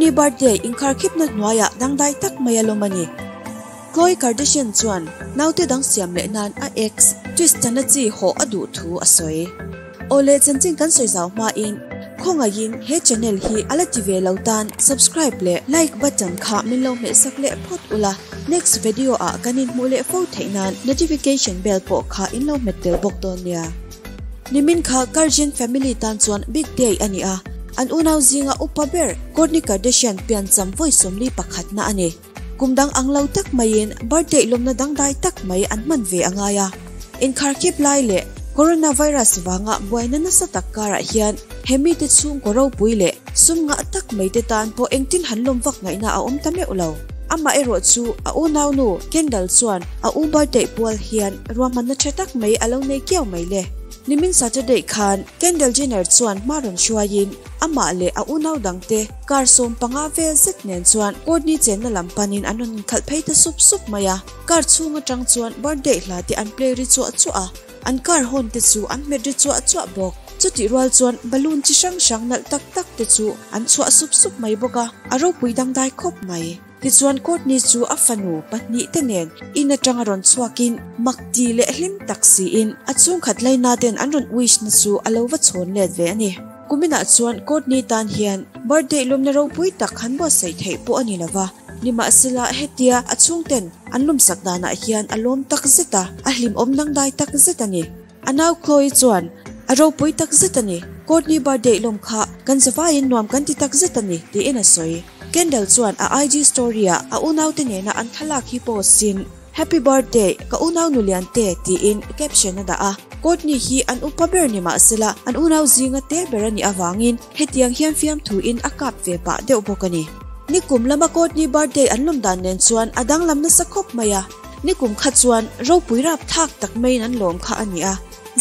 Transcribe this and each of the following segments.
Kourtney birthday inkharkhipna hnuaiah dangdai tak mai a lawm a ni. Khloe Kardashian chuan naute dang siam leh nan a ex Tristan-a chi hawh a duh thu a sawi. Awle chanchin kan sawi zau hmain khawngaihin he channel hi a la ti ve lo tan subscribe leh like button kha min lo hmeh sak leh phawt ula, next video ah kan inhmuh leh fo theih nan notification bell pawh kha in lo hmet tel bawk dawn nia. Nimin kha Kardashian family tan chuan big day a ni a, an unau zinga upa ber Kourtney Kardashian piancham vawi 41 na a ni. Kum dang ang lo tak maiin birthday lawmna dangdai tak mai an hman ve a ngai a. Inkharkhip lai leh coronavirus vanga buaina nasa tak karah hian he mite chhungkaw ropui leh sum ngah tak mai te tan pawh engtin han lawm vak ngaihna a awm ta meuh lo. Amaherawh chu a unaunu Kendall chuan a u birthday pual hian ruahmanna tha tak mai a lo nei kiau mai le. Nimin Saturday khan Kendall Jenner chuan hma rawn hruaiin Amah leh a unau dangte kar 15 vel zet nen chuan Kourtney chenna lam panin an rawn inkhalh phei ta sup sup mai a. Car chhung atang chuan birthday hla te an play ri chuah chuah a, an car hawn te chu an hmet ri chuah chuah bawk. Chutih rual chuan balloon chi hrang hrang nalh tak tak te chu an chhuah sup sup mai bawk a, a ropui dangdai khawp mai. Tichuan Kourtney chu a fanu pahnih te nen in atanga rawn chhuakin mak ti leh hlim tak siin a chhungkhat laina ten an rawn wish na chu a lo va chhawn let ve a ni. Kuminah chuan Kourtney tan hian birthday lawmna ropui tak han buatsaih theih pawh a ni lova, nimahsela hetia a chhungten an lawmsak danah hian a lawm tak zet a, a hlimawm dangdai tak zet a ni. A nau Khloe chuan, A ropui tak zet a ni, Kourtney birthday lawm kha kan zavaiin nuam kan ti tak zet a ni, tiin a sawi. Kendall chuan a IG story-ah a unaute nena an thlalak hi post-in, Happy birthday, ka unau nulian te, tiin caption a dah a. Kourtney hi an upa ber ni mahsela an unau zinga te ber a nih avangin hetiang hian fiamthuin a kap ve pah deuh bawk a ni. Nikum lama Kourtney birthday an lawm dan nen chuan a danglam nasa khawp mai a. Nikum kha chuan ropui rap thlak tak maiin an lawm kha a ni a,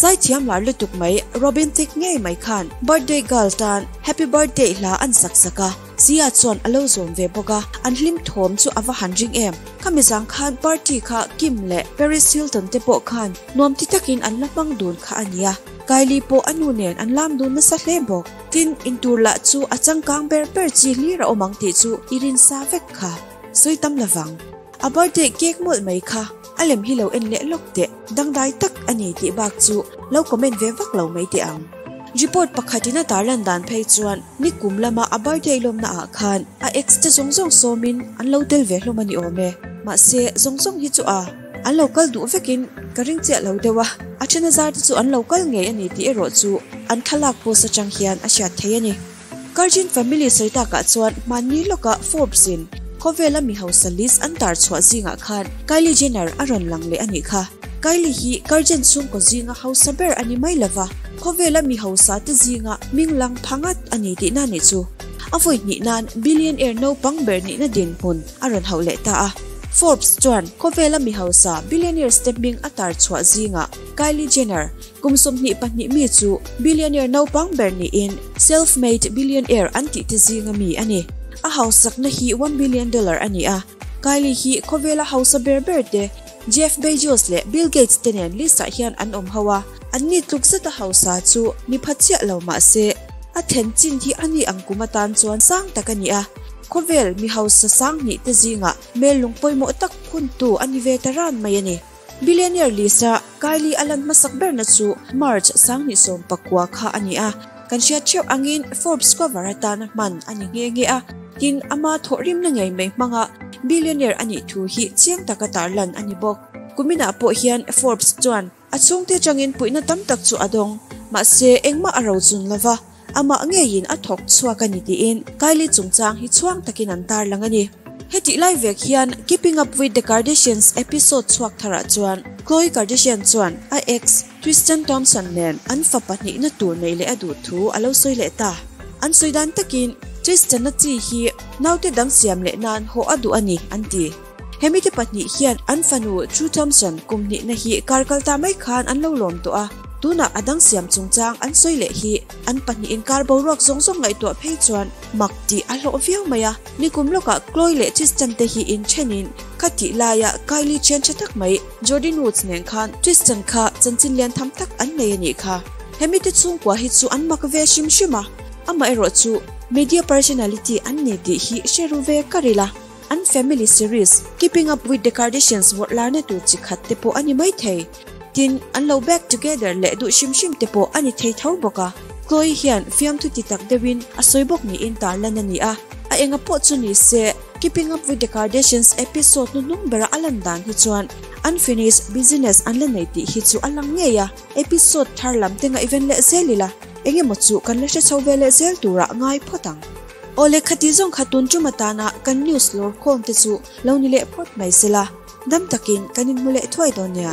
zaithiam lar lutuk mai Robin Thicke ngei mai khan birthday girl tan happy birthday hla an sak sak a, Zia chuan a lo zawm ve bawk a, an hlim thawm chu a va han ring em. Khami zang khan party kha Kim leh Paris Hilton te pawh khan nuam ti takin an la hmang dun kha a ni a, Kylie pawh a nu nen an lam dun nasa hle bawk. Tin, intur lah chu a changkang ber ber chi hlir a awm ang tih chu i rinsa vek kha. Sawi tam lovang. A birthday cake mawlh mai kha a lem hi lo en leh lawk teh, dangdai tak a ni tih bak chu lo comment ve vak lo mai teh ang. Report pakhatin a tarlan dan phei chuan nikum lama a birthday lawmna ah khan a ex te zawng zawng sawmin an lo tel ve hlawm a ni awm e. Mahse zawng zawng hi chu a an lo kal duh vekin ka ring chiah lo deuh a, a then a zar te chu an lo kal ngei a ni tih erawh chu an thlalak post atang hian a hriat theih a ni. Kardashian family sawi takah chuan hmanni lawkah Forbes in khawvela mi hausa list an tar chhuah zingah khan Kylie Jenner a rawn lang leh a nih kha. Kylie hi Kardashian chhungkaw zinga hausa ber a ni mai lova, khawvela mi hausa te zinga ming lang pha ngat a ni tihna nih chu. A vawi hnih nan billionaire naupang ber nihna dinhmun a rawn hauh leh ta a. Forbes chuan khawvela mi hausa billionaires te hming a tar chhuah zingah Kylie Jenner Kum 22 mi chu billionaire naupang ber niin self-made billionaire an tih te zinga mi a ni. A hausakna hi $1 billion a ni a, Kylie hi khawvela hausa ber ber te Jeff Bezos leh Bill Gates te nen list ah hian an awm ho a, an ni tluk zeta hausa chu mi pha chiah lo mahse a then chin hi a ni ang kum atan chuan sang tak a ni a, khawvel mi hausa sang hnih te zingah mel lung pawimawh tak phuntu a ni ve ta ran mai a ni. Billionaire list-a Kylie a lan hmasak berna chu March 2019 kha a ni a, kan hriat theuh angin Forbes cover atana hman a ni nghe nghe a, tin ama thawhrimna ngei mai hmanga billionaire a nih thu hi chiang taka tarlan a ni bawk. Kuminah pawh hian Forbes chuan a chhungte atangin puihna tam tak chu a dawng, mahse engmah a rochun lova, amah ngeiin a thawk chhuak a ni tiin Kylie chungchang hi chhuang takin an tarlang a ni. Hetih lai vek hian Keeping Up With The Kardashians episode chhuak tharah chuan Khloe Kardashian chuan a ex Tristan Thompson nen an fa pahnihna tur nei leh a duh thu a lo sawi leh ta. An sawi dan takin Tristan-a chi hi naute dang siam leh nan haw a duh a ni an ti. Hemi te pahnih hian an fanu True Thompson kum hnihna hi kar kal ta mai khan an lo lawm tawh a, tunah a dang siam chungchang an sawi leh hi an pahnih inkar boruak zawng zawng ngaihtuah phei chuan mak tih a hlawh viau mai a. Nikum lawkah Khloe leh Tristan te hi inthenin kha tih laia Kylie chen tha tak mai Jordyn Woods nen khan Tristan kha chanchin lian tham tak an nei a nih kha. Hemi te chhungkua hi chu an mak ve hrim hrim a, amaherawh chu. Media personality an ni tih hi hre ru ve kar ila, an family series Keeping Up With The Kardashians vawrh larna tur chi khat te pawh a ni mai thei. Tin, an lo back together leh duh hrim hrim te pawh a ni thei tho bawk a. Khloe hian fiamthu ti tak deuhin a sawi bawk niin tarlan a ni a, a enga pawh chu ni se, Keeping Up With The Kardashians episode hnuhnung bera a lan dan hi chuan unfinished business an la nei tih hi chu a lang ngei a, episode thar lam te ngaihven leh zel ila, eng emaw chu kan la hre chho ve leh zel turah ngai phawt ang. Awle khati zawng kha tun tum atana kan news lawr khawm te chu lo ni leh phawt mai sela, dam takin kan inhmu leh thuai dawn nia.